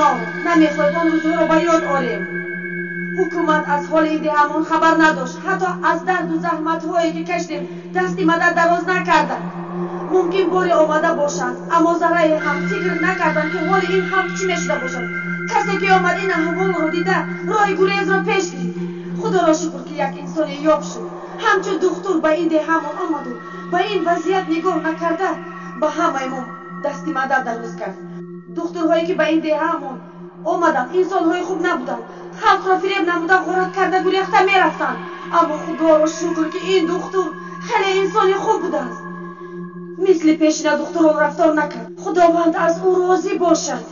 Гуноҳ намехоҳем он рӯзҳоро ба ёд орем. Ҳукумат аз ҳоли ин деҳамон хабар надошт. Ҳатто аз дарду заҳматҳое ки кашидем дасти мадад дароз накарданд. Мумкин боре омада бошанд, аммо заррае ҳам фикр накарданд ки ҳоли ин халқ чӣ мешуда бошад. Касе ки омад ин аҳволро дида роҳи гурезро пеш гирифт. Худоро шукр ки як инсоне ёфт шуд. Ҳамчун духтур ба ин деҳамон омаду ба ин вазъият нигоҳ накарда ба ҳамаи мо дасти мадад дароз кард. Духтурҳое ки ба ин деҳамон омаданд инсонҳои хуб набуданд. Халқро фиреб намуда ғорат карда гурехта мерафтанд. Аммо худоро шукр ки ин духтур хеле инсони хуб будааст. Мисли пешина духтурон рафтор накард. Худованд аз ӯ розӣ бошад,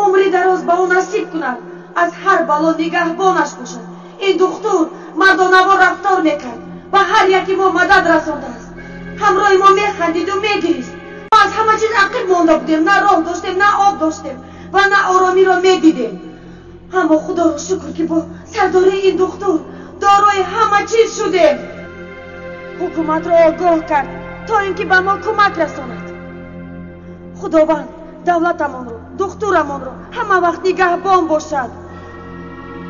умри дароз ба ӯ насиб кунад, аз ҳар бало нигаҳбонаш бошад. Ин духтур мардонавор рафтор мекард, ба ҳар яки мо мадад расондааст. Ҳамроҳи мо механдиду мегирист. Мо аз ҳама чиз ақиб монда будем, на роҳ доштем, на об доштем ва на оромиро медидем. Аммо худоро шукр ки бо сардории ин духтур дорои ҳама чиз шудем. Ҳукуматро огоҳ кард то ин ки ба мо кӯмак расонад. Худованд давлатамонро, духтурамонро ҳама вақт нигаҳбон бошад.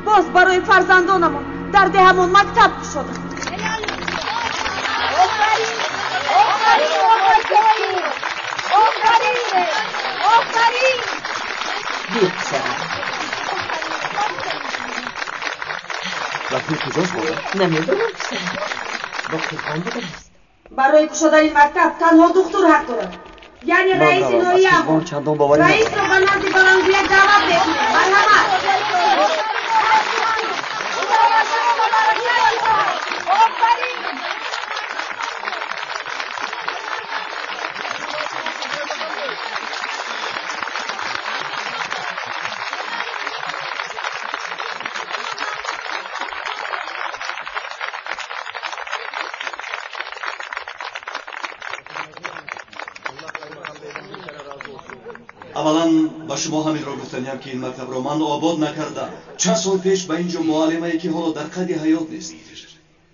Боз барои фарзандонамон дар деҳамон мактаб кушоданд. Бия писарам. Барфин куҷост модар? Намедонам писарам. Бо Қизбон будааст. Барои кушодани мактаб танҳо духтур ҳақ дорад. Яъне Ман раиси равам. Аз ноҳияамон. Қизбон чандон боварӣ надорам. Раисро ба назди баландгӯяк даъват мекунем. Марҳамат. Аввалан ба шумо ҳаминро гуфтаниям ки ин мактабро ман обод накардам. Чанд сол пеш ба ин ҷо муаллимае ки ҳоло дар қайди ҳаёт нест,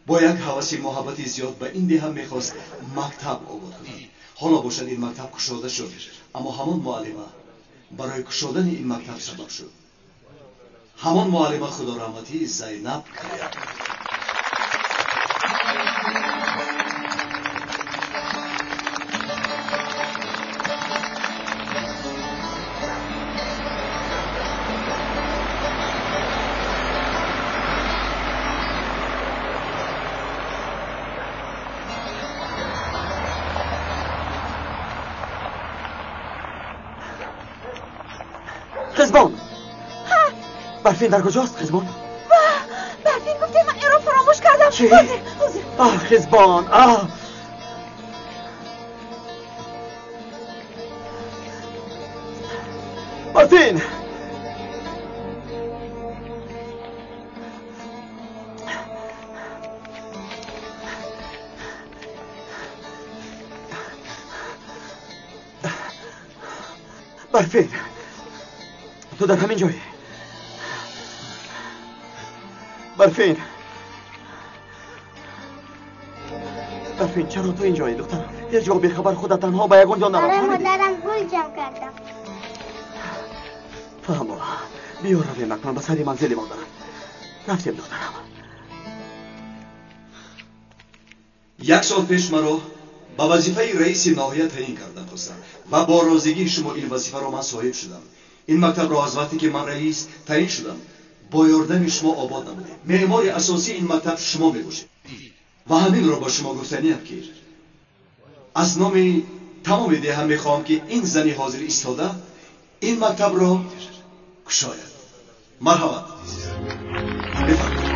бо як ҳаваси муҳаббати зиёд ба ин деҳа мехост мактаб обод кунад. Ҳоло бошад ин мактаб кушода шуд, аммо ҳамон муаллима барои кушодани ин мактаб сабаб шуд. Ҳамон муаллима худораҳматӣ Зайнаб Кая. Қизбон! Барфин дар куҷост, Қизбон? Барфин гуфте ман инро фаромӯш кардам. Чӣ? Ҳозир, ҳозир. Аҳ, Қизбон, аҳ! Барфин! Барфин! Ту дар ҳамин ҷой. Барфин! Барфин, чаро ту ин ҷоӣ, духтарам? Ҳеҷ гоҳ бехабар худат танҳо ба ягон ҷо нарафт. Барои модарам гул ҷамъ кардам. Фаҳмо, биё равем акнун ба сари манзили модарам. Рафтем, духтарам. Як сол пеш маро ба вазифаи раиси ноҳия таъин карданд хостам ва бо розигии шумо ин вазифаро ман соҳиб шудам. Ин мактабро аз вақте ки ман раис таъин шудам бо ёрдами шумо обод намудем. Меъмори асосии ин мактаб шумо мебошед ва ҳаминро ба шумо гуфтаниям ки аз номи тамоми деҳа мехоҳам ки ин зани ҳозир истода ин мактабро кушояд. Марҳамат. Бифармоед.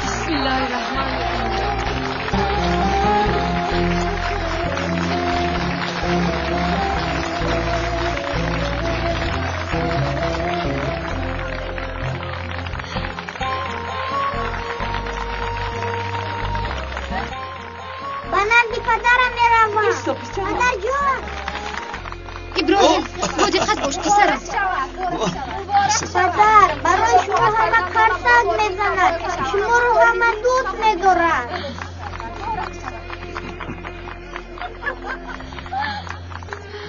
Bismillahirrahmanirrahim. Ба назди падарам меравам. Исто, писарам. Падарҷон. Иброҳим, бо диққат бош, писарам. Падар, барои шумо ҳама қарсак мезанад. Шуморо ҳама дӯст медоранд.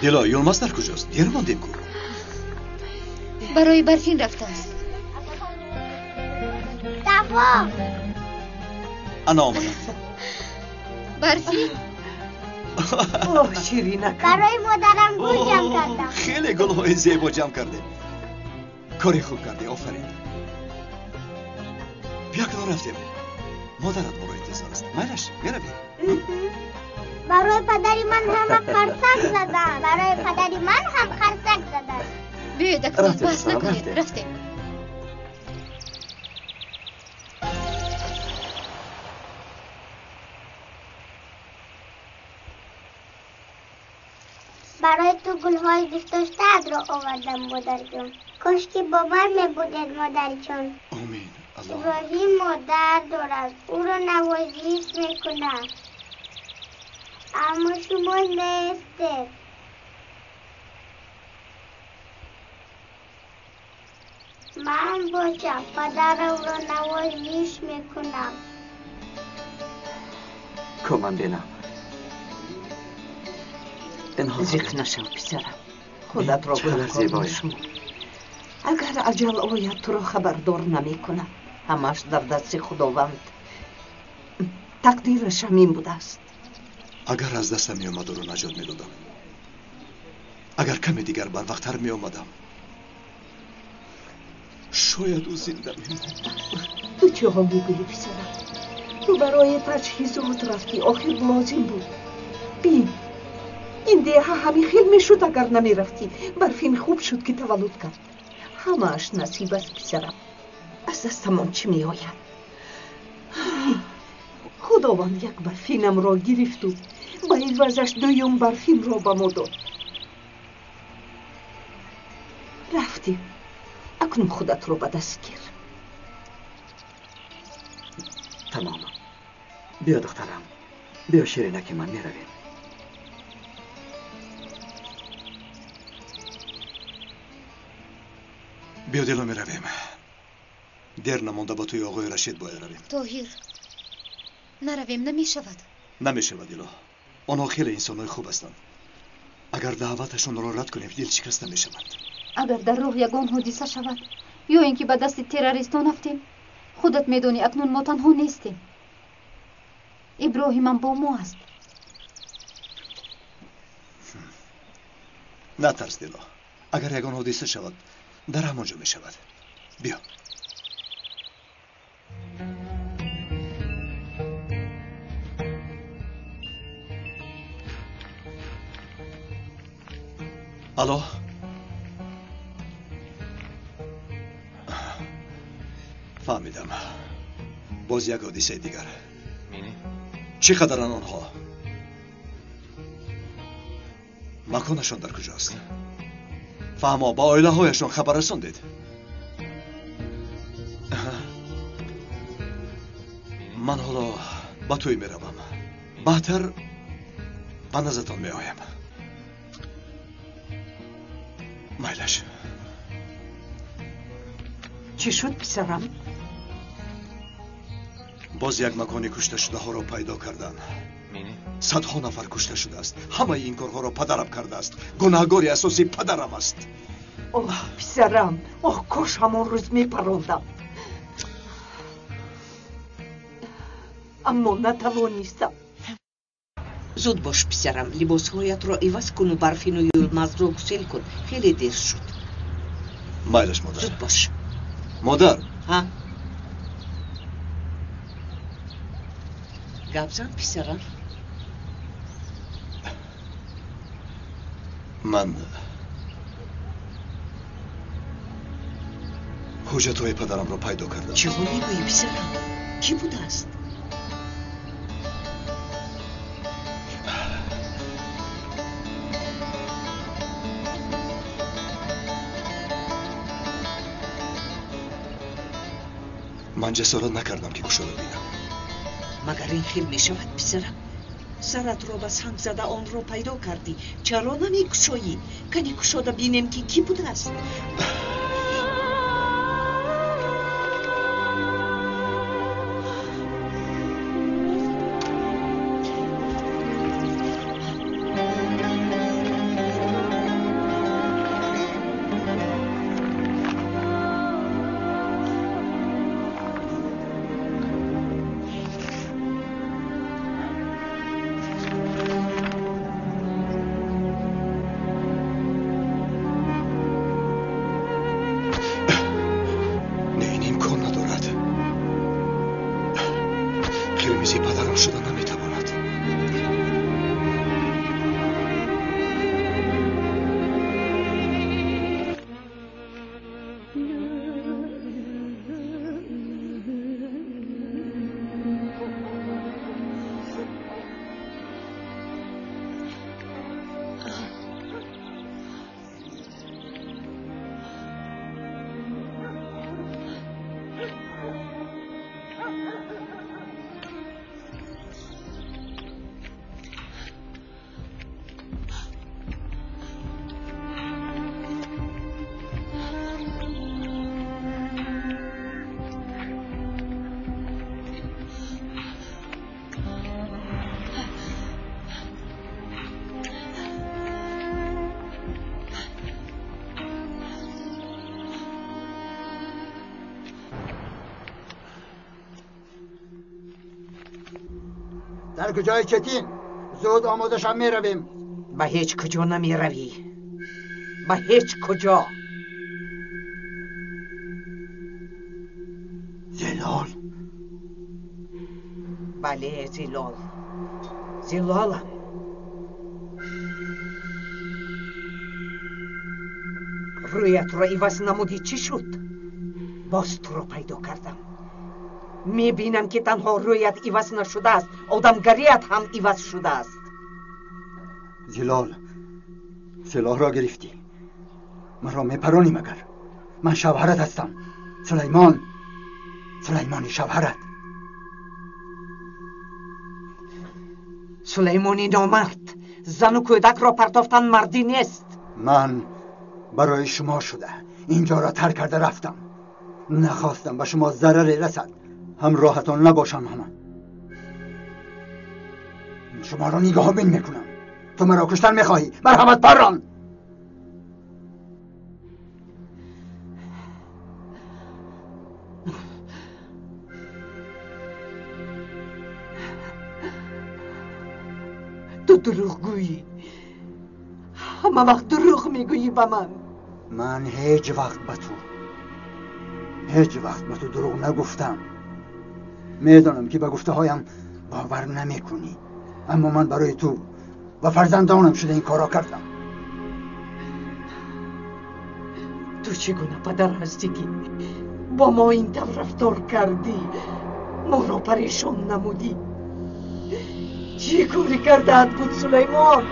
Дило, Юлмаз дар куҷост? Дер мондем ку. Барои Барфин рафтааст. Тафо! Ана омадам. Барфин? Оҳ, ширинакам. Барои модарам гул ҷамъ кардам. Хеле гулҳои зебо ҷамъ кардем. Кори хуб кардӣ, офарин. Бия кунон рафтем. Модарат моро интизор аст. Майлаш, меравем. Барои падари ман ҳама қарсак заданд. Барои падари ман ҳам қарсак заданд. Биёед, акнун баҳс накунед. Рафтем. Барои ту гулҳои дӯстдоштаатро овардам, модарҷон. Кошки бо ман мебудед, модарҷон. Омин. Аллоҳ. Иброҳим модар дорад, ӯро навозиш мекунад. Аммо шумо нестед. Ман бошам, падарамро навозиш мекунам. Ку ман бинам. Зиқ нашав, писарам. Худатро гунаҳкор нашумор. Агар аҷал ояд, туро хабардор намекунад. Ҳамааш дар дасти Худованд. Тақдираш ҳамин будааст. Агар аз дастам меомад, ӯро наҷот медодам. Агар каме дигар барвақттар меомадам, шояд ӯ зинда мемонд. Ту чиҳо мегӯӣ, писарам? Ту барои таҷҳизот рафтӣ, охир лозим буд. Бин, ин деҳа ҳамин хел мешуд, агар намерафтӣ. Барфин хуб шуд, ки таваллуд кард. Ҳамааш насиб аст, писарам. Аз дастамон чӣ меояд? Худованд як барфинамро гирифту ба ивазаш дуюм барфинро ба мо дод. Рафтем. Акнун худатро ба даст гир. Тамом. Биё, духтарам. Биё, ширинаки ман, меравем. Биё, Дило, меравем. Дер намонда ба тӯи оғои Рашид бояд равем. Тоҳир, наравем, намешавад. Намешавад, Дило. Онҳо хеле инсонҳои хуб ҳастанд. Агар даъваташонро рад кунем, дилшикаста мешаванд. Агар дар роҳ ягон ҳодиса шавад, ё ин ки ба дасти террористон афтем, худат медонӣ, акнун мо танҳо нестем. Иброҳимам бо мо аст. Натарс, Дило. Агар ягон ҳодиса шавад, дар ҳамон ҷо мешавад. Биё. Алло? Фаҳмидам. Боз як ҳодисаи дигар. Чӣ қадаранд онҳо? Маконашон дар куҷост? Фаҳмо, ба оилаҳояшон хабар расондед? Ман ҳоло ба тӯй меравам. Баъдтар ба наздатон меоям. Майлаш. Чӣ шуд, писарам? Боз як макони кушташудаҳоро пайдо кардан. Садҳо нафар кушта шудааст. Ҳамаи ин корҳоро падарам кардааст. Гунаҳгори асосӣ падарам аст. Оҳ, писарам, оҳ, кош ҳамон рӯз мепарондам. Аммо натавонистам. Зуд бош, писарам, либосҳоятро иваз куну Барфину Юлмазро гусел кун. Хеле дер шуд. Майлаш, модар. Зуд бош. Модар. Ҳа? Гап зан, писарам. Ман ҳуҷҷатҳои падарамро пайдо кардам. Чиҳо мегӯӣ, писарам? Кӣ будааст? Ман ҷасорат накардам, ки кушода бинам. Магар ин хел мешавад, писарам? Саратро ба санг зада онро пайдо кардӣ. Чаро намекушоӣ? Кани кушода бинем, ки кӣ будааст? Дар куҷои Четин? Зуд омода шав, меравем. Ба ҳеҷ куҷо намеравӣ. Ба ҳеҷ куҷо. Зилол. Бале, Зилол. Зилолам. Рӯятро иваз намудӣ, чӣ шуд? Боз туро пайдо кардам. Мебинам, ки танҳо рӯят иваз нашудааст, одамгарият ҳам иваз шудааст. Зилол, силоҳро гирифтӣ. Маро мепаронӣ магар? Ман шавҳарат ҳастам. Сулаймон, Сулаймони шавҳарат. Сулаймони номард, зану кӯдакро партофтан мардӣ нест. Ман барои шумо шуда инҷоро тарк карда рафтам. Нахостам ба шумо зараре расад. Ҳамроҳатон набошам ҳама. Шуморо нигоҳбин мекунам. Ту маро куштан мехоҳӣ. Марҳамат, паррон. Ту дурӯғгӯӣ. Ҳама вақт дурӯғ мегӯӣ ба ман. Ман ҳеҷ вақт ба ту, ҳеҷ вақт ба ту дурӯғ нагуфтам. Медонам, ки ба гуфтаҳоям бовар намекунӣ, аммо ман барои ту ва фарзандонам шуда ин корро кардам. Ту чӣ гуна падар ҳастӣ, ки бо мо ин тавр рафтор кардӣ, моро парешон намудӣ? Чӣ корӣ кардаат буд, Сулаймон?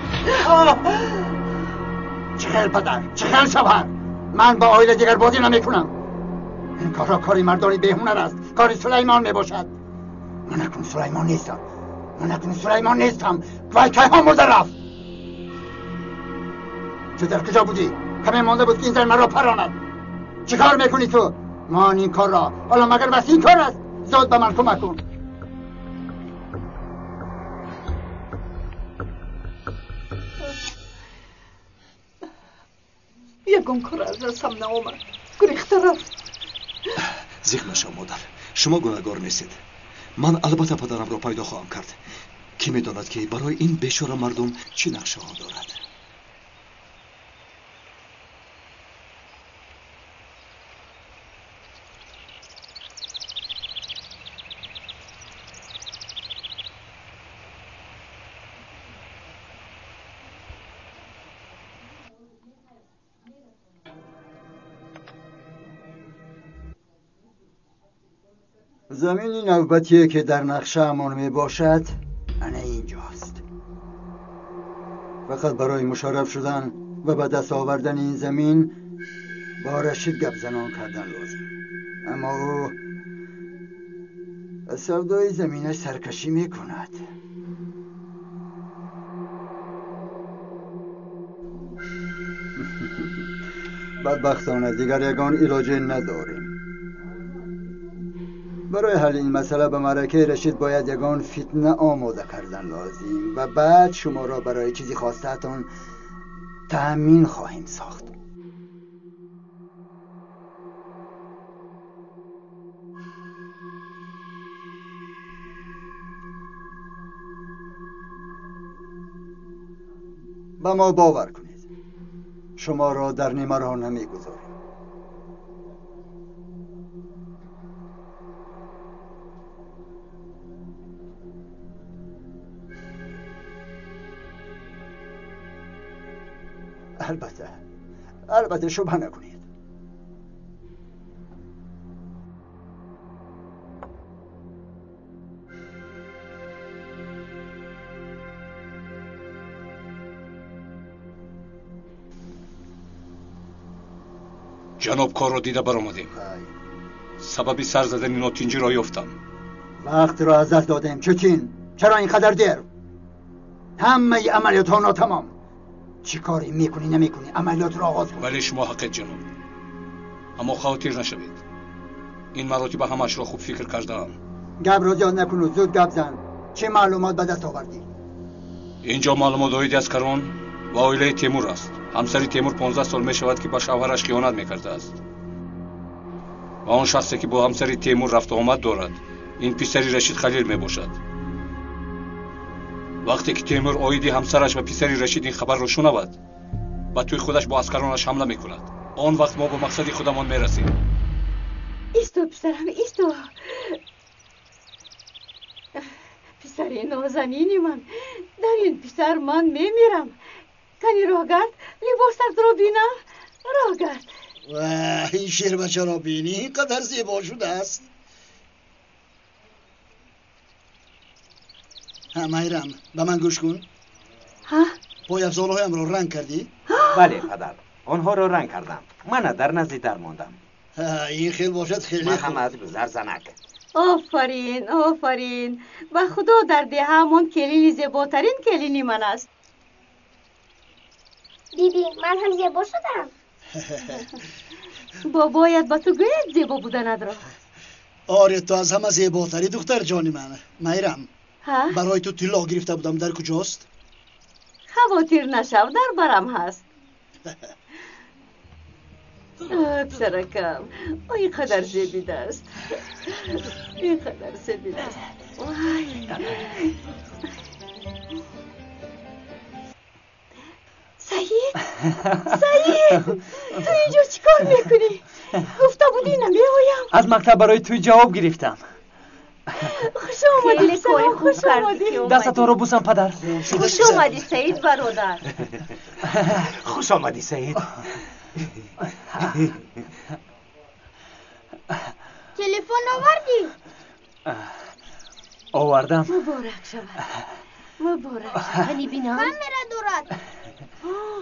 Чӣ хел падар, чӣ хел шавҳар? Ман бо оила дигар бозӣ намекунам. Ин корҳо кори мардони беҳунар аст, кори Сулаймон мебошад. Ман акнун Сулаймон нестам. Ман акнун Сулаймон нестам. Вай кайҳо мурда рафт. Ту дар куҷо будӣ? Каме монда буд, ки ин зан маро паронад. Чӣ кор мекунӣ ту? Ман ин корро ҳоло магар бас ин кор аст? Зуд ба ман кӯмак кун. Ягон кор аз дастам наомад. Гурехта рафт. Зиқ нашав, модар. Шумо гунаҳгор нестед. Ман албатта падарамро пайдо хоҳам кард. Кӣ медонад, ки барои ин бечора мардум чӣ нақшаҳо дорад? Замини навбатие, ки дар нақшаамон мебошад, ана инҷост. Фақат барои мушарраф шудан ва ба даст овардани ин замин бо Рашид гапзанон кардан лозим. Аммо ӯ аз савдои заминаш саркашӣ мекунад. Бадбахтона дигар ягон илоҷе надорем. Барои ҳалли ин масъала ба маъракаи Рашид бояд ягон фитна омода кардан лозим ва баъд шуморо барои чизи хостаатон таъмин хоҳем сохт. Ба мо бовар кунед, шуморо дар нимароҳ намегузорем. Албатта, албатта, шубҳа накунед. Ҷаноб, корро дида баромадем. Сабаби сар задани нотинҷиро ёфтам. Вақтро аз даст додем, Чутин. Чаро ин қадар дер? Ҳамаи амалиётҳо нотамом. Чӣ коре мекунӣ, намекунӣ, амалиётро оғоз кун. Вале шумо ҳақед, ҷаноб, аммо хавотир нашавед, ин маротиба ҳамаашро хуб фикр кардаам. Гапро зиёд накуну зуд гап зан. Чӣ маълумот ба даст овардӣ? Инҷо маълумот оиди аскарон ва оилаи Темур аст. Ҳамсари Темур 15 сол мешавад, ки ба шавҳараш хиёнат мекардааст ва он шахсе, ки бо ҳамсари Темур рафту омад дорад, ин писари Рашид Халил мебошад. Вақте ки Темур оиди ҳамсараш ва писари Рашид ин хабарро шунавад, ба тӯи худаш бо аскаронаш ҳамла мекунад. Он вақт мо ба мақсади худамон мерасем. Исто, писарам, исто. Писари нозанини ман, дар ин писар ман мемирам. Кани роҳгард, либосатро бинам. Роҳгард. Ин шербачаро бинӣ, ин қадар зебо шудааст. Майрам, ба ман гӯш кун. Пойафзолҳоямро ранг кардӣ? Бале, падар, онҳоро ранг кардам. Мана дар назди дар мондам. Ин хел бошад хеле хуб. Марҳамат, гузар занак. Офарин, офарин. Ба худо дар деҳаамон келини зеботарин келини ман аст. Биби, ман ҳам зебо шудам. Бобоят ба ту гӯяд зебо буданатро. Оре, ту аз ҳама зеботарӣ, духтарҷони ман. Майрам, барои ту тилло гирифта будам, дар куҷост? Хавотир нашав, дар барам ҳаст. Писаракам, ин қадар зебидааст, ин қадар зебидааст. Саид, Саид, ту инҷо чӣ кор мекунӣ? Гуфта будӣ намеоям. Аз мактаб барои ту ҷавоб гирифтам. Хуш омадӣ, писарам, хуш омадӣ. Дастатонро бусам, падар. Хуш омадӣ, Саид бародар. Хуш омадӣ, Саид. Телефон овардӣ? Овардам. Муборак шавад, муборак шавад. Камера дорад,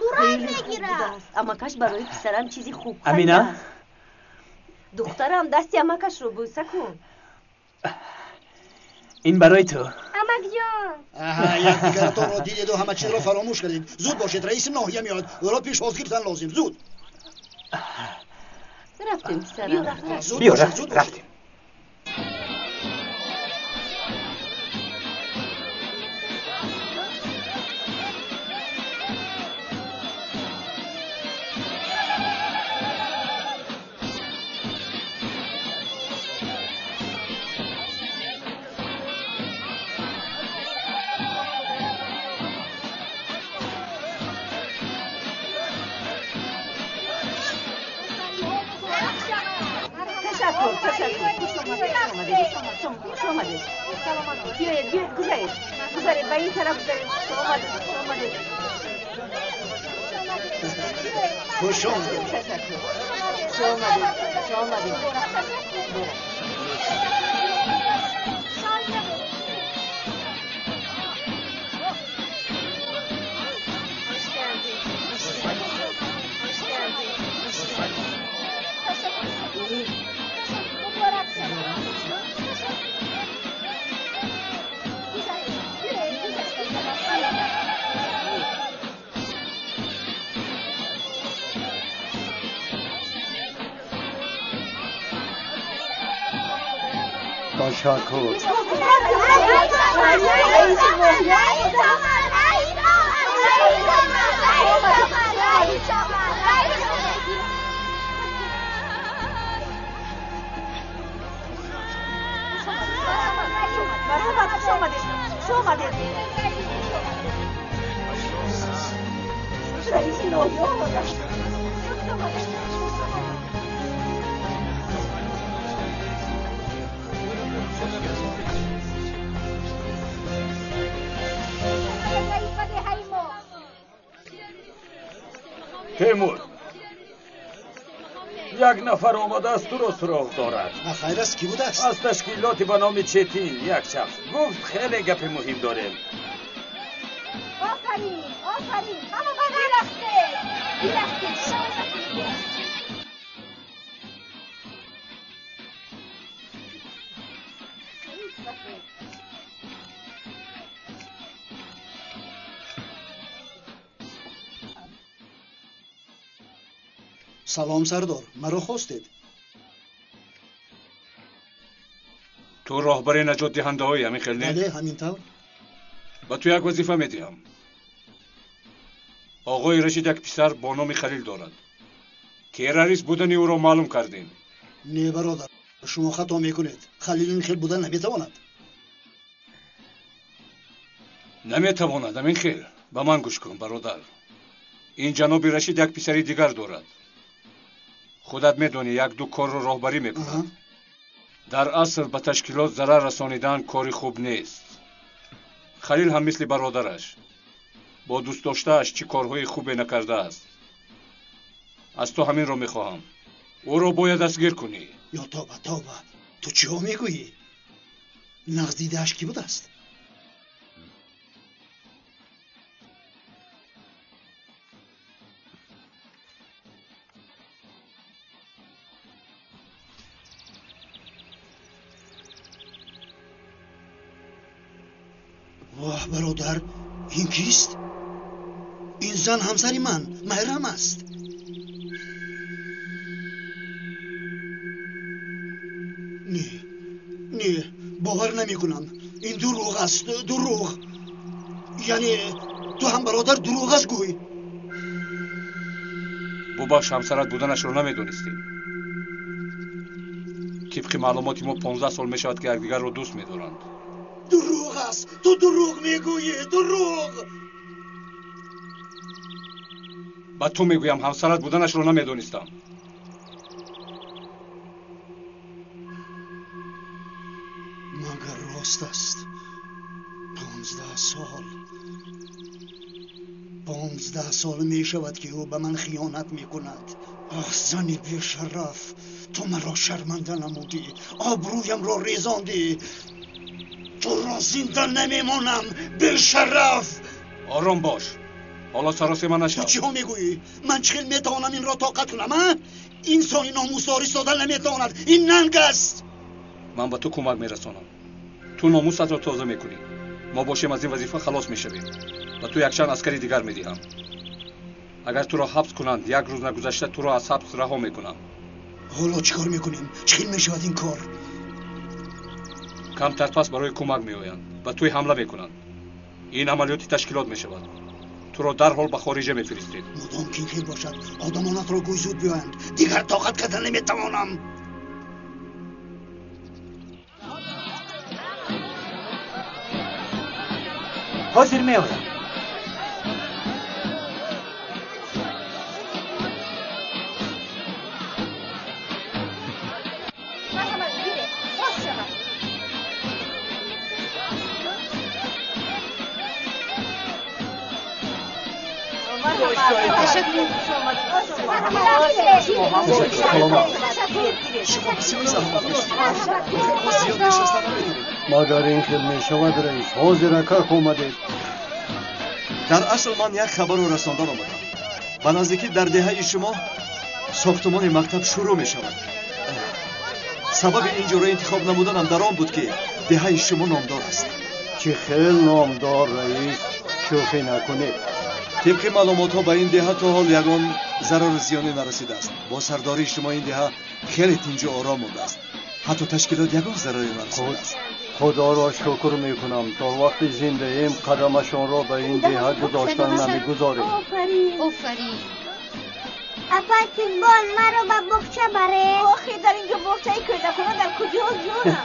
сурат мегирад. Амакаш барои писарам чизи хуб Амина? харидааст. Духтарам, дасти амакашро бӯса кун. Ин барои ту. Амакҷон. Якдигаратонро дидеду ҳама чизро фаромӯш кардед. Зуд бошед, раиси ноҳия меояд. Ӯро пешвоз гирифтан лозим. Зуд. Рафтем, писарам. Биё, рафтем. Ташаккур, ташаккур. Хуш омадед, хуш омадед. Биёед, биёед, гузаред, гузаред, ба ин тараф гузаред. Хуш омадед, хуш омадед. Хуш омадед. Ташаккур. Хуш омадед, хуш омадед. تشکر. Марҳабат, хуш омадед, хуш омадед. Раиси ноҳия омадааст. Темур, як нафар омадааст, туро суроғ дорад. Хайр аст, кӣ будааст? Аз ташкилоти ба номи Четин як шахс. Гуфт хеле гапи муҳим дорем. Офарин, офарин, ҳама бирахтед, бирахтед. Салом, сардор, маро хостед? Ту роҳбари наҷотдиҳандаҳои ҳамин хел не? Бале, ҳамин тавр. Ба ту як вазифа медиҳам. Оғои Рашид як писар бо номи Халил дорад. Террорист будани ӯро маълум кардем. Не, бародар, шумо хато мекунед. Халил ин хел будан наметавонад. Наметавонад, амин хел. Ба ман гӯш кун, бародар. Ин ҷаноби Рашид як писари дигар дорад. Худат медонӣ, як-ду корро роҳбарӣ мекунад. Дар асл ба ташкилот зарар расонидан кори хуб нест. Халил ҳам мисли бародараш бо дӯстдоштааш чӣ корҳои хубе накардааст. Аз ту ҳаминро мехоҳам. Ӯро бояд дастгир кунӣ. Ё тоба, тоба, ту чиҳо мегӯӣ? Нағз дидааш кӣ будааст? Воҳ, бародар, ин кист? Ин зан ҳамсари ман, Майрам аст. Не, не, бовар намекунам. Ин дурӯғ аст, дурӯғ. Яъне ту ҳам бародар дурӯғ аст гӯй. Бубахш, ҳамсарат буданашро намедонистем. Тибқи маълумоти мо 15 сол мешавад, ки якдигарро дӯст медоранд. Дурӯғ аст, ту дурӯғ мегӯӣ, дурӯғ. Ба ту мегӯям, ҳамсарат буданашро намедонистам. Магар рост аст? 15 сол. 15 сол мешавад, ки ӯ ба ман хиёнат мекунад. Ах, зани бешараф, ту маро шарманда намудӣ, обрӯямро резондӣ. Туро зинда намемонам, бешараф. Ором бош, ҳоло саросема нашав. Ту чиҳо мегӯӣ? Ман чӣ хел метавонам инро тоқат кунам, а? Инсони номусдор истода наметавонад. Ин нанг аст. Ман ба ту кӯмак мерасонам. Ту номусатро тоза мекунӣ. Мо бошем аз ин вазифа халос мешавем. Ба ту якчанд аскари дигар медиҳам. Агар туро ҳабс кунанд, як рӯз нагузашта туро аз ҳабс раҳо мекунам. Ҳоло чӣ кор мекунем? Чӣ хел мешавад ин кор? Камтар пас барои кӯмак меоянд, ба туй ҳамла мекунанд. Ин амалиёти ташкилот мешавад. Туро дарҳол ба хориҷа мефиристем. Модом ки ин хел бошад, одамонатро гӯй зуд биёянд. Дигар тоқат карда наметавонам. Ҳозир меоям. Магар ин хел мешавад, раис? Ҳозир акак омадед. Дар асл ман як хабарро расондан омадам. Ба наздикӣ дар деҳаи шумо сохтумони мактаб шурӯъ мешавад. Сабаби ин ҷоро интихоб намуданам дар он буд, ки деҳаи шумо номдор аст. Чӣ хел номдор, раис? Шӯхӣ накунед. Тибқи маълумотҳо ба ин деҳа то ҳол ягон зарару зиёне нарасидааст. Бо сардории шумо ин деҳа хеле тинҷу ором мондааст. Ҳатто ташкилот ягон зараре нарасидааст. Худоро шукр мекунам, то вақти зиндаем қадамашонро ба ин деҳа гузоштан намегузорем. Офарин. Апа Кизбон, маро ба боғча баред. Охи, дар инҷо боғчаи кӯдакона дар куҷо, ҷонам?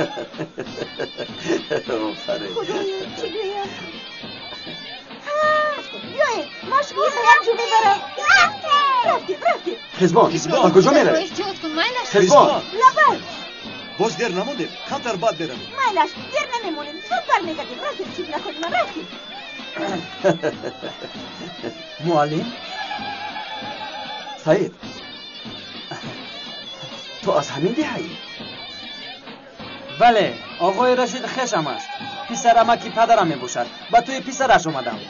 Офарин. Худоё, чӣ гӯям? Биёед, ман шуморо як ҷо мебарам. Рафтем, рафтем. Хизбон, ба куҷо меравед? Эҳтиёт кун, майлаш. Хизбон. Лабай. Боз дер намондем, камтар баъд меравем. Майлаш, дер намемонем, зуд бармегардем. Рафтем, чиз накунем, ман рафтем. Муаллим? Саид, ту аз ҳамин деҳаӣ? Бале, оғои Рашид хешам аст. Писарамаки падарам мебошад. Ба тӯи писараш омадам.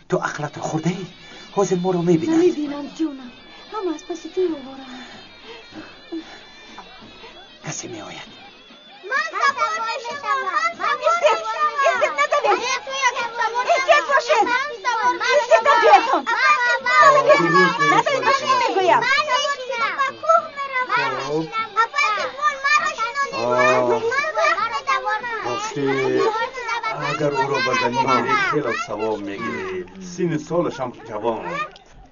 Ту ақлатро хӯрдаӣ? Ҳозир моро мебинанд. Намебинанд, ҷонам. Ҳама аз паси ту овораанд. Касе меояд. Ман савор мешавам. Истед, истед, надавед. Эҳтиёт бошед. Истед дар ҷоятон. Надавед, ман мегӯям. Рости, агар ӯро ба занӣ гиред, хело савоб мегиред. Синну солашам ҷавон.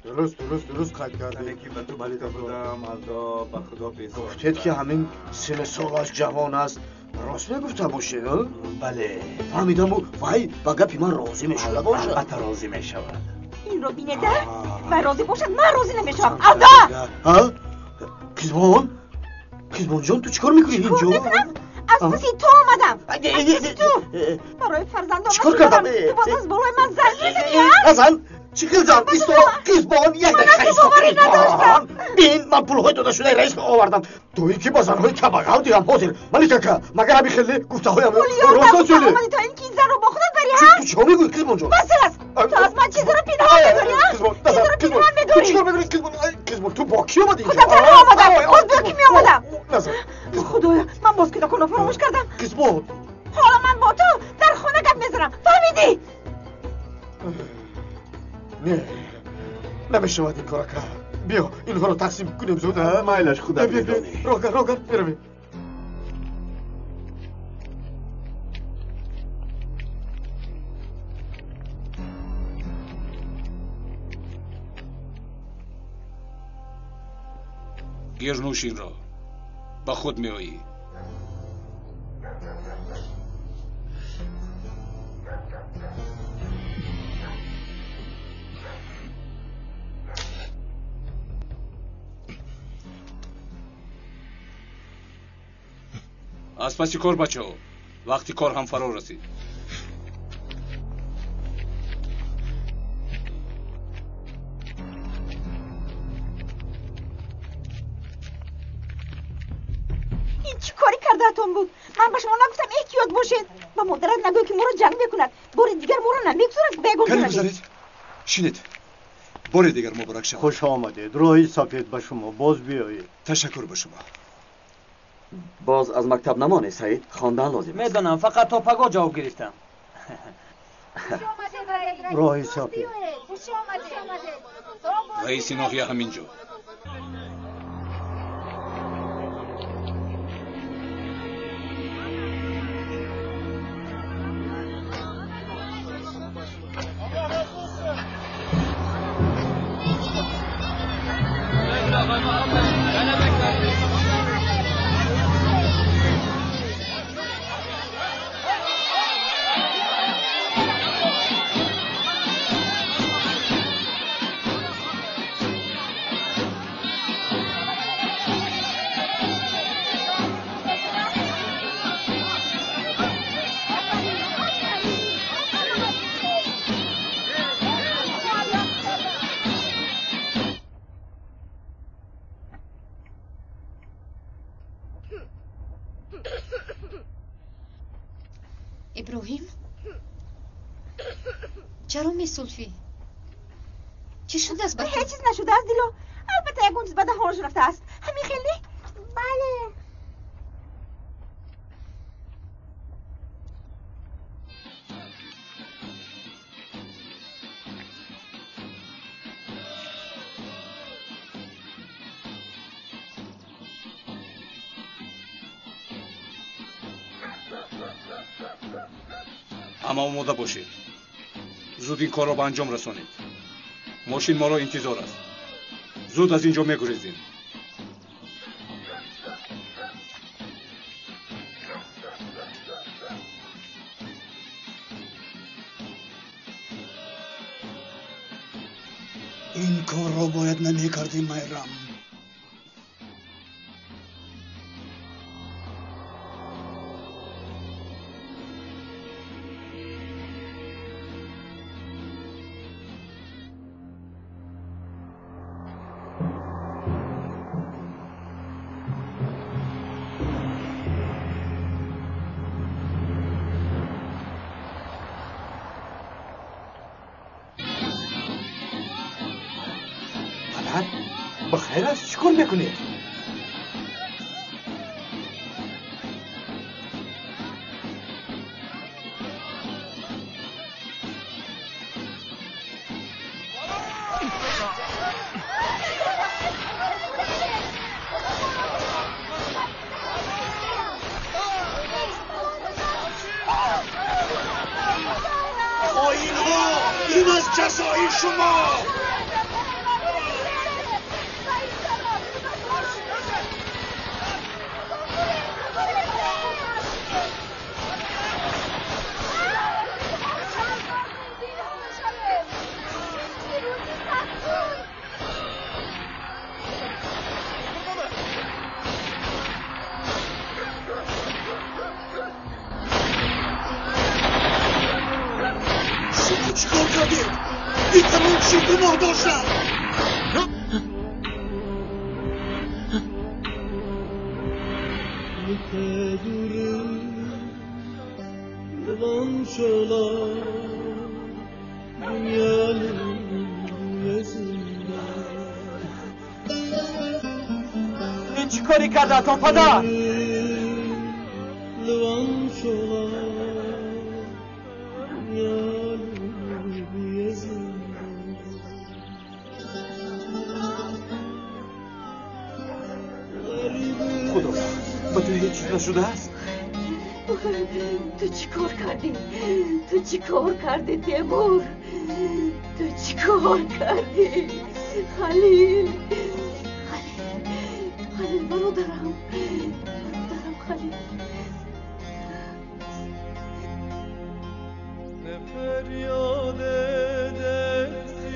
Дуруст, дуруст, дуруст қайд кардӣ. Ки ба ту гуфта будам, алдо ба худо безор. Гуфтед ки ҳамин сину солаш ҷавон аст. Рост мегуфта бошед, Бале. Фаҳмидаму вай ба гапи ман розӣ мешуда бошад. Албатта розӣ мешавад. Инро бинеда, вай розӣ бошад, ман розӣ намешавам. Алдо! Қизбон, Қизбонҷон, ту чӣ кор мекунӣ инҷо? Аз паси ту омадам. Аз паси ту. Барои фарзандон чӣ кор кардам? Ту боз аз болои ман занг мезанӣ, а? Назан, чӣ хел зан? Исто, Қизбон, як дақиқа исто, Қизбон. Бин, ман пулҳои додашудаи раисро овардам, то ин ки ба занҳои камбағал диҳам. Ҳозир, Маликака, магар ҳамин хеле гуфтаҳоям рост аст ё не? Омадӣ то ин ки ин занро бо худат барӣ, ҳа? Ту чиҳо мегӯӣ, Қизбонҷон? Бас аст! Ту аз ман чизеро пинҳон медорӣ, а? Чизеро пинҳон медорӣ. Ту чӣ кор медорӣ, Қизбон? Қизбон, ту бо кӣ омадӣ инҷо? Худам танҳо омадам. Боз бо кӣ меомадам? Назан. Худоё, ман боз кӯдаконро фаромӯш кардам. Қизбон. Ҳоло ман бо ту дар хона гап мезанам. Фаҳмидӣ? Не, намешавад ин кора кард. Биё, инҳоро тақсим кунем зуд. Майлаш, худат медонӣ. Рогар, рогар, меравем. Гир, нӯш инро, ба худ меоӣ. Аз паси кор, бачаҳо, вақти кор ҳам фаро расид. Ин чӣ корӣ кардаатон буд? Ман ба шумо нагуфтам, эҳтиёт бошед? Ба модарат нагӯй, ки моро ҷанг мекунад. Бори дигар моро намегузорад бегон. Кани, гузаред, шинед. Бори дигар муборак шавад. Хуш омадед, роҳи сафед ба шумо, боз биёед. Ташаккур ба шумо. Боз аз мактаб намонед, Саид, хондан лозим аст. Медонам, фақат то пагоҳ ҷавоб гирифтам. Роҳи сафед. Раиси ноҳия ҳамин ҷо. Иброҳим, чаро месулфӣ? Чӣ шудааст ба ту? Ҳеҷ чиз нашудааст, Дило. Албатта ягон чиз ба даҳонаш рафтааст. Ҳамин хел не? Бале. Ҳама омода бошед, зуд ин корро ба анҷом расонед. Мошин моро интизор аст. Зуд аз ин ҷо мегурезем. Ин корро бояд намекардем, Майрам. Падар, ба хайр аст, чӣ кор мекунед? Хоинҳо, ин аз ҷазои шумо. кардед? Писарон чӣ гуноҳ доштанд? Ин чӣ корӣ кардаатон, падар? Худо, ба ту ҳеҷ чиз нашудааст? Ту чӣ кор кардӣ? Ту чӣ кор кардӣ, Темур? Ту чӣ кор кардӣ? Халил, Халил, Халил, бародарам, бародарам Халил.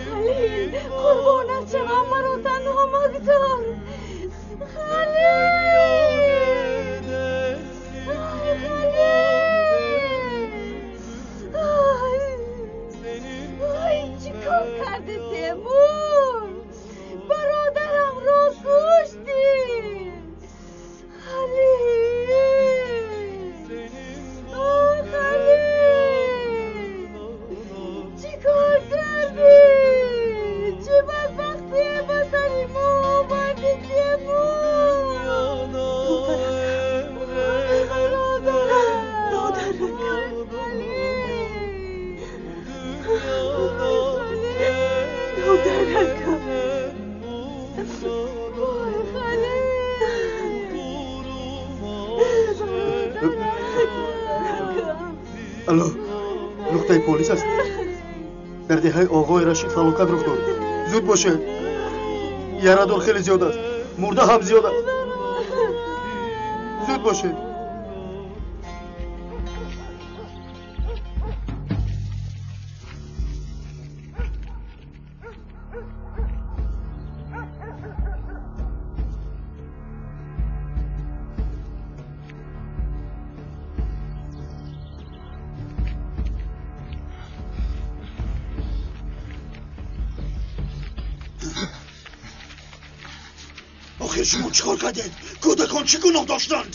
Халил, қурбонат шавам, маро танҳо магзор. Халил, ай Халил, ай, ай, чӣ кор кардӣ, Темур? Бародарамро куштӣ. Халил, ай Халил, чӣ кор кардӣ? Чӣ бадбахтие ба сари мо овардӣ, Темур? Алло, нуқтаи полис аст. Дар деҳаи оғои Рашид фалокат рух дод. Зуд бошед. Ярадор хеле зиёд аст. Мурда ҳам зиёд аст. Зуд бошед. Охир шумо чӣ кор кардед? Кӯдакон чӣ гуноҳ доштанд?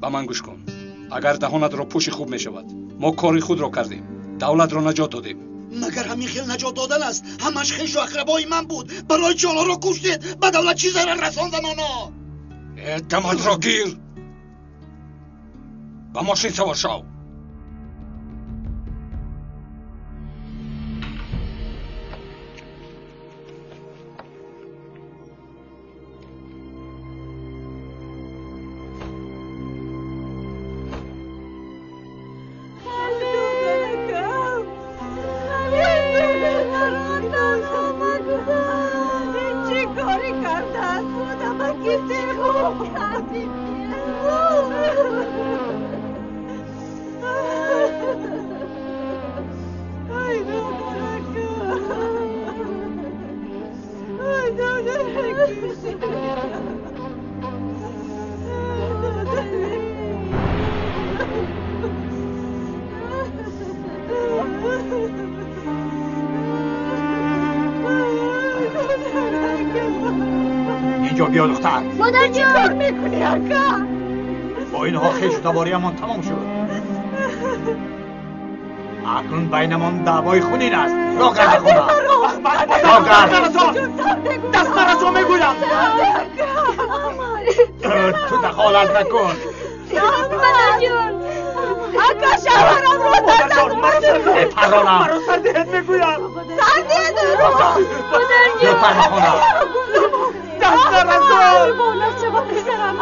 Ба ман гӯш кун. Агар даҳонатро пӯши хуб мешавад. Мо кори худро кардем. Давлатро наҷот додем. Магар ҳамин хел наҷот додан аст? Ҳамаш хешу ақрабои ман буд. Барои чӣ онҳоро куштед? Ба давлат чӣ зарар расондан онҳо? Э, даматро гир! Ба мошин савор шав. اینجا بیا دختر. مادر جان، چی کار میکنی اکا؟ با اینها خویش و تباریمان تمام شد. اکنون بینمان دعوای خونین است. راه گرد خونه. راه گرد. دست نرسان میگویم. تو دخالت نکن. مادر جان، اکا شوهرم رو در دست پرانم. مرا سردهت میگویم. سردهت رو. مادر جان، بپر خونه. دست نرسان. قربانت شوم پسرم.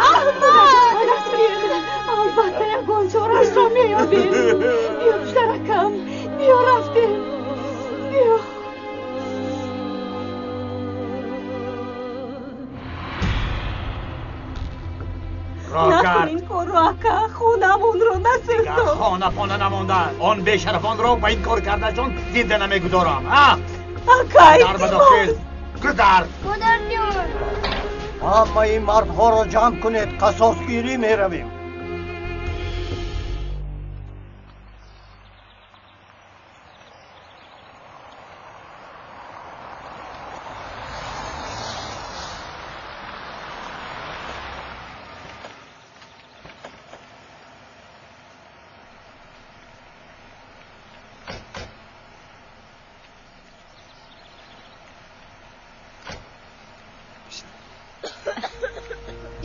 албатта ягон чорашро меёбем. Биё писаракам, биё рафтем, биё. Накун ин корро, ака, хонамонро насӯзон. Хона пона намондааст. Он бешарафонро ба ин кор кардаашон зинда намегузорам. Ака, дар ба дохил гузар. Модарҷон, ҳамаи мардҳоро ҷамъ кунед, қасосгирӣ меравем.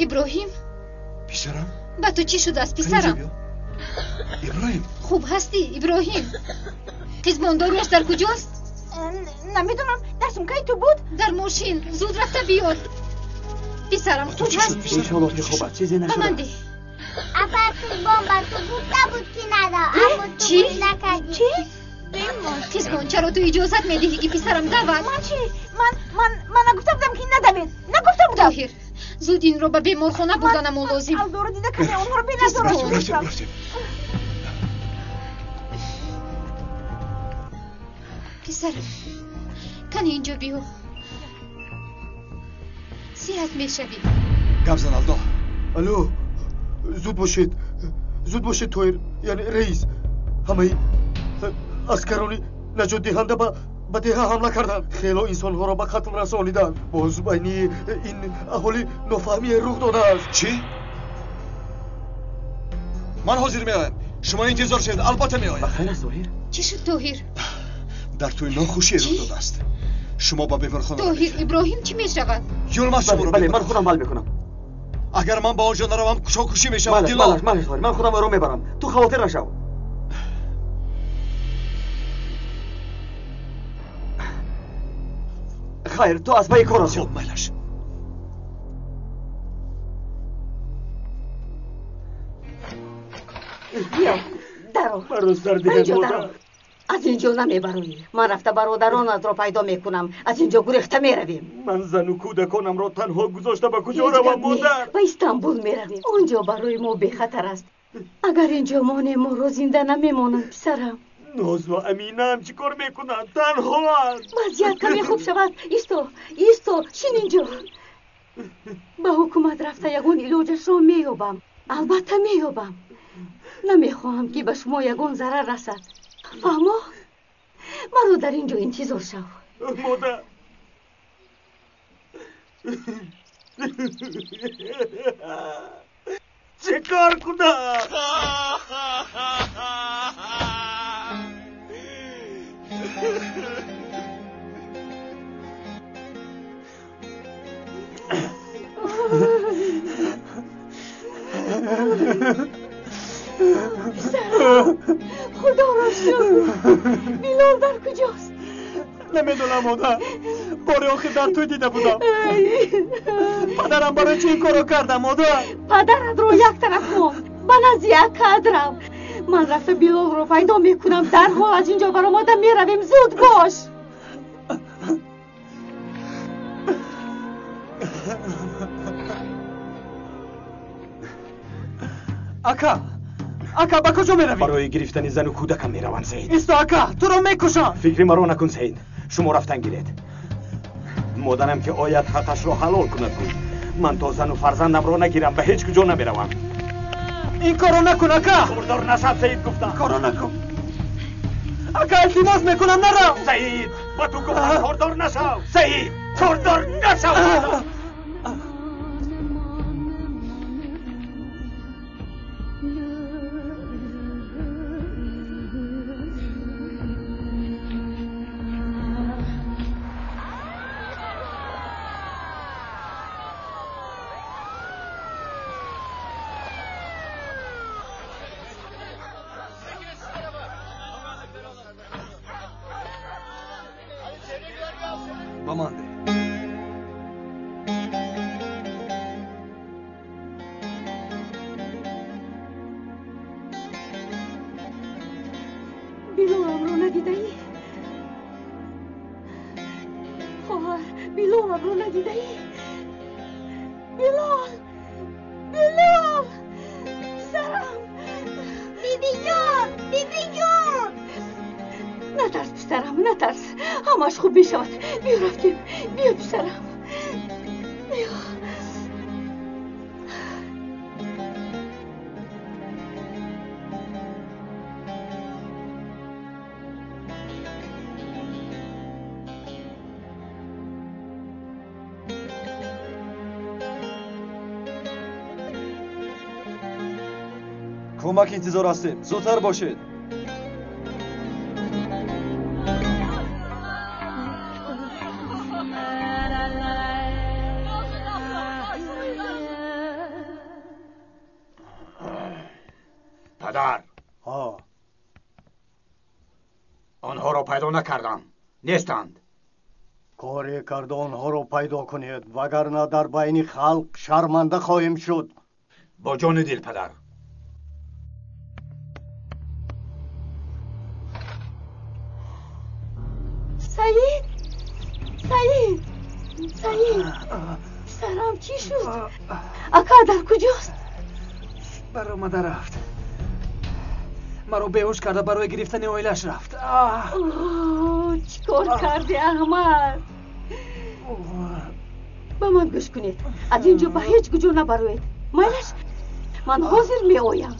Иброҳим? Писарам? Ба ту чӣ шудааст, писарам? Иброҳим? Хуб ҳастӣ, Иброҳим? Қизбондоруяш дар куҷост? Намедонам, дар сумкаи ту буд? Дар мошин. Зуд рафта биёр. Писарам, хуб ҳастӣ? Иншоаллоҳ ки хуб аст, чизе Ба ман нашудааст. деҳ. Апа, Қизбон ба ту гуфта буд, ки надав, аммо ту Чӣ? гӯш накардӣ. Чӣ? Қизбон, чаро ту иҷозат медиҳӣ, ки писарам давад? Ман чӣ? Ман нагуфта будам, ки надавед. Нагуфта будам. Тоҳир, зуд инро ба беморхона бурданамон лозим. Алдоро дида, каме онҳоро беназорат Рафтем, гузоштам. рафтем. Писарам, кани инҷо биё. Сиҳат мешавӣ. Гап зан, Алдо. Алло, зуд бошед, зуд бошед, Тоҳир, яъне раис. Ҳамаи аскарони наҷотдиҳанда ба деҳа ҳамла карданд, хело инсонҳоро ба қатл расониданд. Боз байни ин аҳолӣ нофаҳмие рух додааст. Чӣ? Ман ҳозир меоям, шумо интизор шавед, албатта меоям. Ба хайр аст, Тоҳир? Чӣ шуд, Тоҳир? Дар тӯй нохушие рух додааст. Шумо ба беморхона Тоҳир, равед. Иброҳим чӣ мешавад? Юлмаз шуморо Бале, ман мебарад. худам ҳал мекунам. Агар ман ба он ҷо наравам, кушокушӣ мешавад. Малаш, Дило. малаш, малаш, Тоҳир, ман худам ӯро мебарам, ту хавотир нашав. Хайр, ту аз пайи кор ҳастӣ. Хуб, майлаш. Биё, даро. Маро сар Ба диҳед, инҷо модар. даро. Аз инҷо намебароӣ. Ман рафта бародаронатро пайдо мекунам. Аз инҷо гурехта меравем. Ман зану кӯдаконамро танҳо гузошта ба куҷо Ҳеҷ равам, гап не. модар? Ба Истанбул меравем. Он ҷо барои мо бехатар аст. Агар инҷо монем, моро зинда намемонанд, писарам. Нозлу Аминаам чӣ кор мекунанд? Танҳоанд. Вазъият каме хуб шавад. Исто, исто, шин инҷо. Ба ҳукумат рафта ягон илоҷашро меёбам. Албатта меёбам. Намехоҳам, ки ба шумо ягон зарар расад. Фаҳмо? Маро дар ин ҷо интизор шав. Модар, чӣ кор кунам? Писарам, худоро шукр. Билол дар куҷост? Намедонам, модар. Бори охир дар тӯй дида будам. Падарам барои чӣ ин корро карда, модар? Падаратро як тараф мон. Ба назди акаат рав. Ман рафта Билолро пайдо мекунам. Дарҳол аз ин ҷо баромада меравем. Зуд бош. Ака, ака, ба куҷо меравӣ? Барои гирифтани зану кӯдакам меравам, Саид. Исто, ака, туро мекушам. Фикри маро накун, Саид. Шумо рафтан гиред. Модарам ки ояд, ҳаққашро ҳалол кунад гӯй. Ман то зану фарзандамро нагирам, ба ҳеҷ куҷо намеравам. Ин корро накун, ака. Кордор нашав, Саид, гуфтам. Корро накун, ака, илтимос мекунам, нарав. Саид, ба ту гуфтам, кордор нашав. Саид, кордор нашав. Ба ман деҳ. Билоламро надидаӣ? Хоҳар, Билоламро надидаӣ? Билол! Билол! Писарам! Бибиҷон, бибиҷон! Натарс, писарам, натарс. Ҳамааш хуб мешавад. Биё, рафтем. Биё, писарам. Биё. Кӯмак интизор ҳастем, зудтар бошед. Падар. Ҳа. Онҳоро пайдо накардам. Нестанд. Коре карда онҳоро пайдо кунед, вагарна дар байни халқ шарманда хоҳем шуд. Бо ҷону дил, падар. Саид! Саид! Саид! Писарам чӣ шуд? Ака дар куҷост? Баромада рафт. Маро беҳуш карда барои гирифтани оилаш рафт. Чӣ кор карди, Аҳмад? Ба ман гӯш кунед. Аз ин ҷо ба ҳеҷ куҷо набароед. Майлаш, ман ҳозир меоям.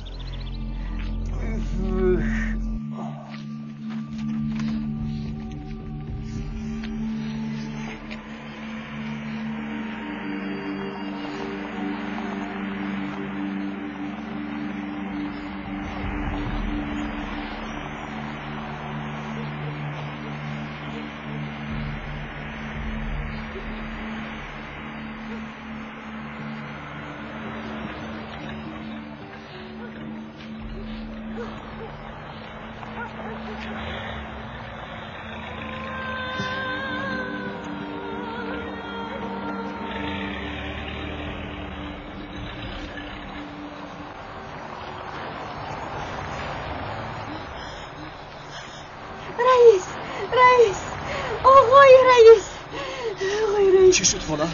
Чӣ шуд, хола?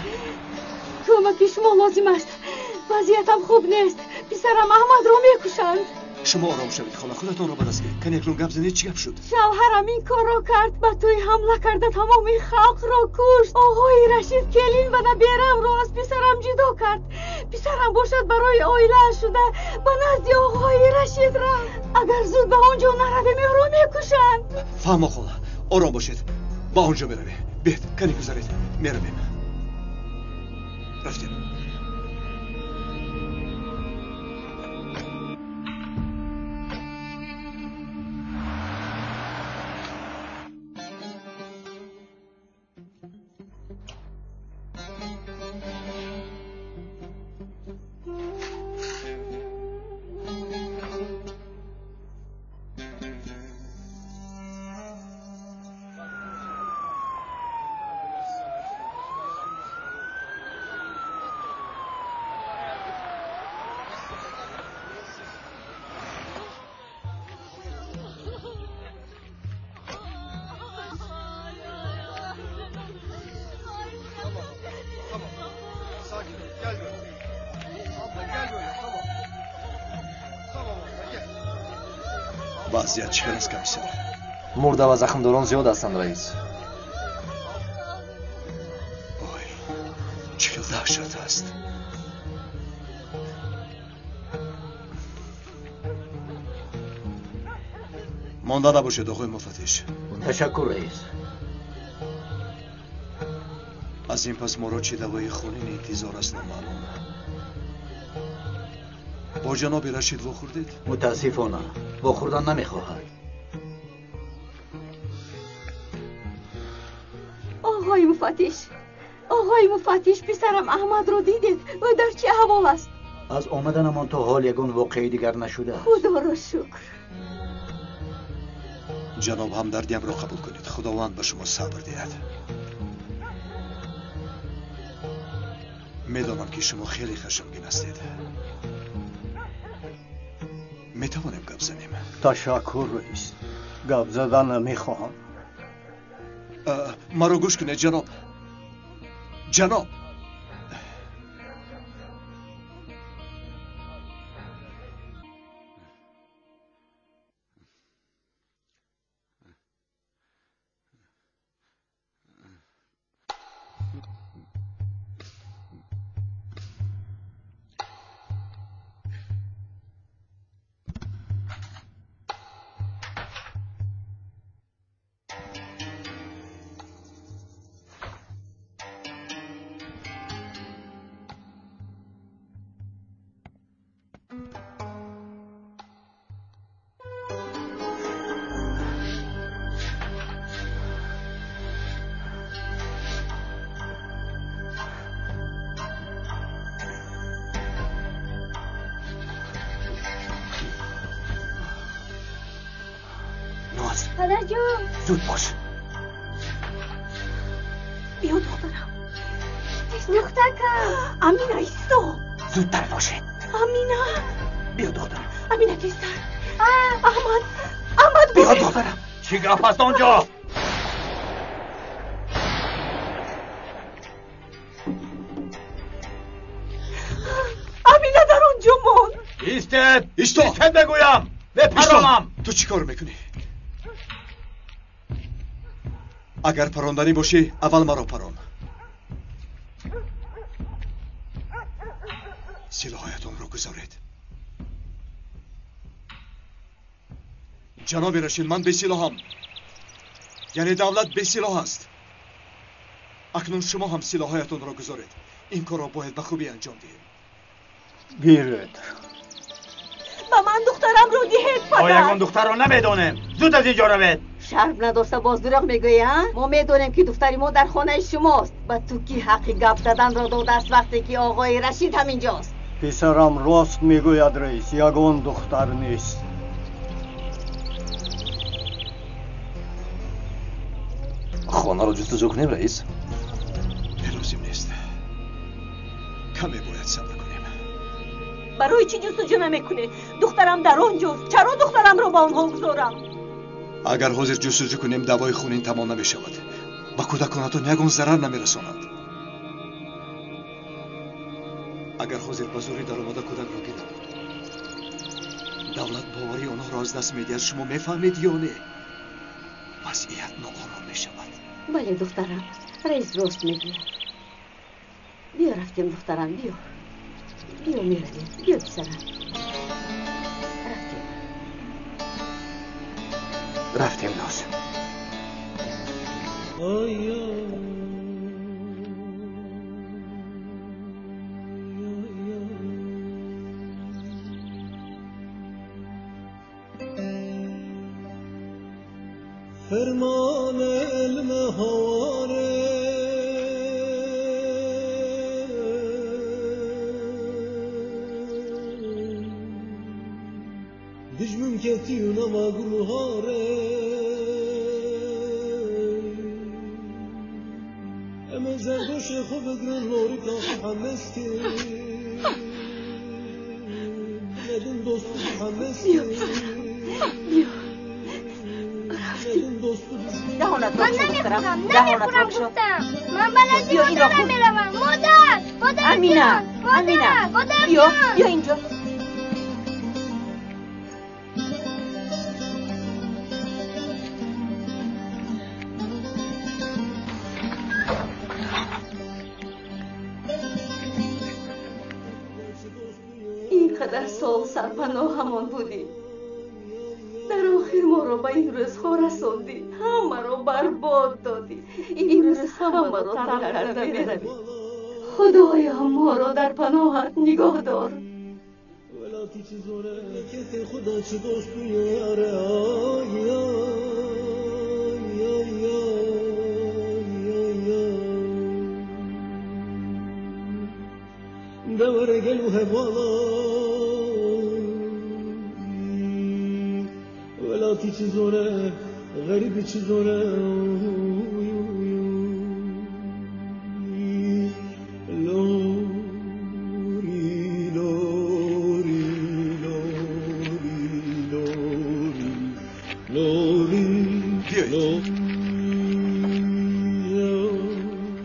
Кӯмаки шумо лозим аст. Вазъиятам хуб нест. Писарам Аҳмадро мекушанд. Шумо ором шавед, хола, худатонро ба даст гиред. Кани акнун гап занед, чӣ гап шуд? Шавҳарам ин корро кард, ба тӯй ҳамла карда тамоми халқро кушт. Оғои Рашид келин ва наберамро аз писарам ҷудо кард. Писарам бошад барои оилааш шуда ба назди оғои Рашид рафт. Агар зуд ба он ҷо наравем, ӯро мекушанд. Фаҳмо, хола, ором бошед. Ба он ҷо меравем. Биед, кани гузаред, меравем. Рафтем. Вазъият чӣ хел аст, комиссар? Мурда ва захмдорон зиёд ҳастанд, раис. Ой, чӣ хел даҳшат аст. Монда набошед, оғои муфаттиш. Ташаккур, раис. Аз ин пас моро чӣ давои хунин интизор аст номаълум. Бо ҷаноби Рашид вохӯрдед? Мутаассифона, вохӯрдан намехоҳад. Оғои муфаттиш, оғои муфаттиш, писарам Аҳмадро дидед? Ӯ дар чӣ аҳвол аст? Аз омаданамон то ҳол ягон воқеаи дигар нашудааст. Худоро шукр. Ҷаноб, ҳамдардиамро қабул кунед. Худованд ба шумо сабр диҳад. Медонам, ки шумо хеле хашмгин ҳастед. Метавонем гап занем? Ташаккур, раис. Гап задан намехоҳам. Маро гӯш кунед, ҷаноб. Ҷаноб! Падарҷон, зуд бош. Биё духтарам. Духтаркам. Амина, исто. Зудтар бошед. Амина. Биё духтарам. Амина, тезтар. Аҳмад, Аҳмад, биё духтарам. Чӣ гап аст он ҷо? Амина дар он ҷо монд. Истед! Исто! Истед мегӯям! Бепаронам! Ту чӣ кор мекунӣ? Агар паронданӣ бошӣ, аввал маро парон. Силоҳаятонро гузоред. Ҷаноби Рашид, ман бесилоҳам. Яъне давлат бесилоҳ аст. Акнун шумо ҳам силоҳҳоятонро гузоред. Ин корро бояд ба хубӣ анҷом диҳем. Гиред. Ба ман духтарамро диҳед, падар. Мо ягон духтарро намедонем. Зуд аз ин ҷо равед. Шарм надошта боз дурӯғ мегӯӣ, а? Мо медонем, ки духтари мо дар хонаи шумост. Ба ту ки ҳаққи гап заданро додааст, вақте ки оғои Рашид ҳаминҷост? Писарам рост мегӯяд, раис, ягон духтар нест. Хонаро ҷустуҷӯ кунем, раис? Лозим нест. Каме бояд сабр кунем. Барои чӣ ҷустуҷӯ намекунед? Духтарам дар он ҷост. Чаро духтарамро ба онҳо гузорам? Агар ҳозир ҷустуҷӯ кунем, даъвои хунин тамом намешавад. Ба кӯдаконатон ягон зарар намерасонад. Агар ҳозир ба зӯрӣ даромада кӯдакро гиранд, давлат боварии онҳоро аз даст медиҳад. Шумо мефаҳмед ё не? Вазъият ноором мешавад. Бале, духтарам, раис рост мегӯяд. Биё рафтем, духтарам, биё. Биё меравем, биё писарам. Рафтем. Рафтем, Ноз. فرمان علم هواره دجمن کتی و نوا گروهاره ام زردوش خوب گرن لوری کافی حمستی ندن دوست حمستی. دهانت من نمیخورم، نمیخورم گفتم. من به نزد مادرم میروم. مادر، مادر امینه، امینه، بیا، بیا اینجا. اینقدر سال سرپناهمان بودی، در آخر ما را به این روزها رساندی، همه را برباد دادی. این روز همه را ترک کرده میروی. خدایا ما را در پناهت نگاه دار. ولاتی چه زوره، غریبی چه زوره. لوری لوری لوری لوری لوری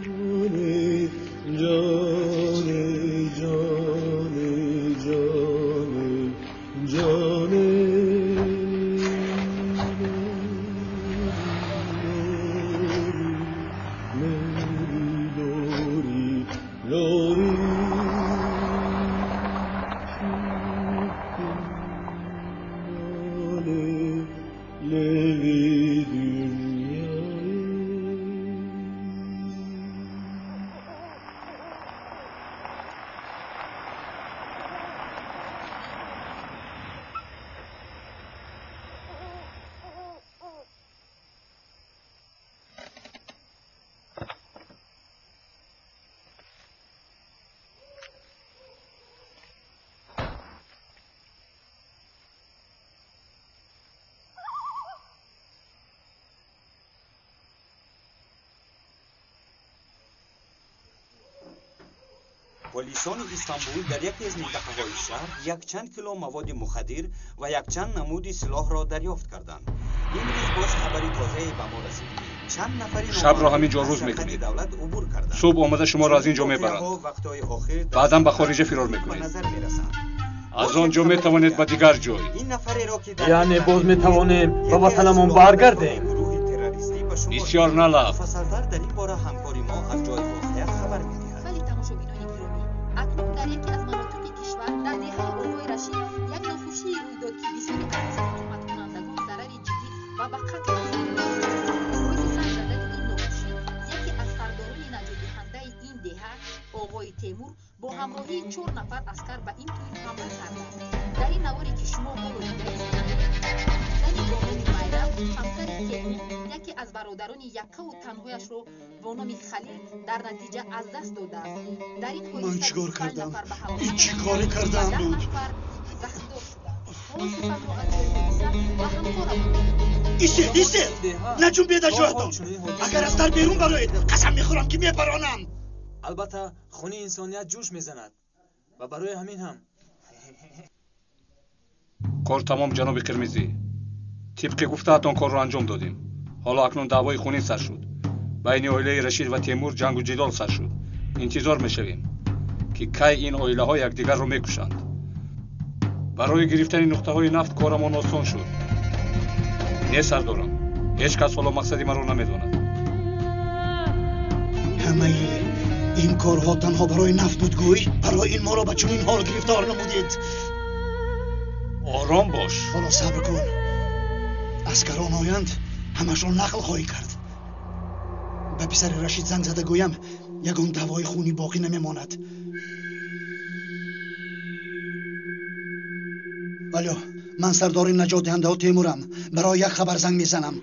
لوری جان جان جان جان. Полисони Истанбул дар яке аз минтақаҳои шаҳр якчанд кило маводи мухаддир ва якчанд намуди силоҳро дарёфт карданд. Имрӯз боз хабари тозае ба мо расид, ки чанд нафари Шабро ҳамин ҷо рӯз аз сарҳади мекунед. давлат убур карданд. Субҳ омада шуморо аз ин ҷо Чунин мебаранд. воқеаҳо вақтҳои охир дар Баъдан ба хориҷа фирор ба мекунед. назар мерасанд. Аз он ҷо метавонед ба дигар ҷой. Ин нафареро, ки дар Яъне боз метавонем ба ватанамон баргардем? гурӯҳи террористӣ ба шумор Бисёр налаб. Муфассалтар дар ин бора ҳамкори мо аз ҷои воқеа хабар медиҳад. Вале, тамошобинони гиромӣ, акнун дар яке аз манотиқи кишвар, дар деҳаи Оғои Рашид, як нохушие рӯй дод, ки бисёри аз ҳукуматкунандагон зарари ҷиддӣ ва ба қатл расонид. Боиси сар задани ин нохушӣ яке аз сардорони наҷотдиҳандаи ин деҳа, Оғои Темур, бо ҳамроҳии чор нафар аскар ба ин тӯй ҳамла кардааст. Дар ин наворе, ки шумо ҳоло дидаистед, зани бо номи Майрам, ҳамсари Темур, яке аз бародарони яккаву танҳояшро бо номи Халил дар натиҷа аз даст додааст. Дар ин Ман ҳодиса чӣ кор 25 кардам? нафар ба Ин ҳалокат чӣ коре расида ва кардам 10 буд? нафар захмдор шуданд. Ҳоло суханро аз ҷои ҳодиса ба ҳамкорамон медиҳем. Истед, истед, наҷунбед аз ҷоятон. Агар аз дар берун бароед, қасам мехӯрам, ки мепаронам. Албатта, хуни инсоният ҷӯш мезанад ва барои ҳамин ҳам Кор тамом, ҷаноби Қирмизӣ. Тибқи гуфтаатон корро анҷом додем. Ҳоло акнун даъвои хунин сар шуд. Байни оилаи Рашид ва Темур ҷангу ҷидол сар шуд. Интизор мешавем, ки кай ин оилаҳо якдигарро мекушанд. Барои гирифтани нуқтаҳои нафт корамон осон шуд. Не, сардорам, ҳеҷ кас ҳоло мақсади маро намедонад. Ҳамаи ин корҳо танҳо барои нафт буд, гӯй? Барои ин моро ба чунин ҳол гирифтор намудед? Ором бош. Ҳоло сабр кун, аскарон оянд, ҳамашро нақл хоҳӣ кард. Ба писари Рашид занг зада гӯям, ягон даъвои хунӣ боқӣ намемонад. Алё, ман сардори наҷотдиҳандаҳо Темурам. Барои як хабар занг мезанам.